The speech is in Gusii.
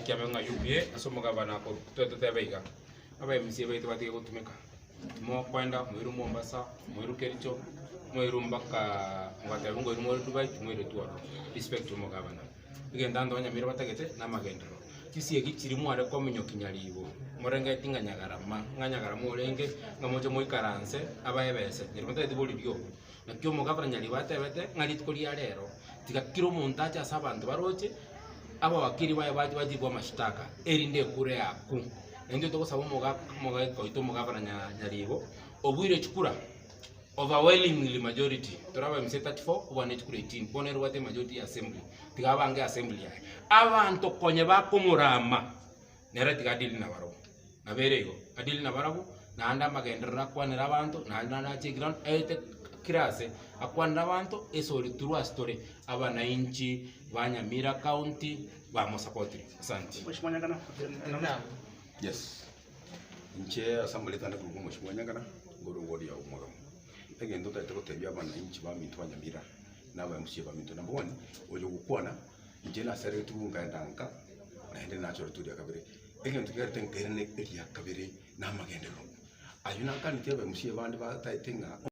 ekiama ng'a UPA ase omogabana akorwa, tobe totebe iga, aba MCA baito batige gotumeka, timokoenda moirwe Mombasa, moirwe Kericho, moirwe mpaka mogateba ngoirwe more Dubai, timoiretwe ororo, respect omogabana. Egento abanto ba Nyamira batagete namagenderero. Chisiegi chiria mware kominyokia nyaribo, morengeti ng'a nyagarama, ng'a nyagarama orenge, ng'a moche moikaranse abae ebese, nyaribo ntagete boririo obwo. Naki omogavana nyaribo atebete, ng'a rituko ria rero, tiga kera omonto ache ase abanto baroche, abawakili baye bache bachibwe amashitaka, erinde ekura eakwe. Na intwe togosaba omoga omogaika oito omogavana nya nyaribo, obuire chikura overwhelmingly majority, tore aba MCA 34, obwane chikura 18, bono ere obwate emajority ya assembly, tiga abange assembly yaye. Abanto konya bakomorama, nere tiga adeal nabarabwo, nabo ere igo, adeal nabarabwo, naende amagenderero akwanere abanto, naende naende ache eground, aete kera ase, akwanere abanto, esori turwe ase tore, abanainchi ba Nyamira county, bamosapotire. Asanti. Mheshimiwa Nyangana. Yes, inche ase amarieta ande korokwa Mheshimiwa Nyangana, ngorwa ward ya Omwagamo. Egento ntagete gotebia abanainchi baminto ba Nyamira na aba MCA baminto, number one, oyo ogokwana, inche naseregetigwe nkaenda nka, naende nachoretwe eria kabere. Egento kiagerete nkairana eria kabere na amagenderero. Ayio nakaneti aba MCA bande bataete ng'a.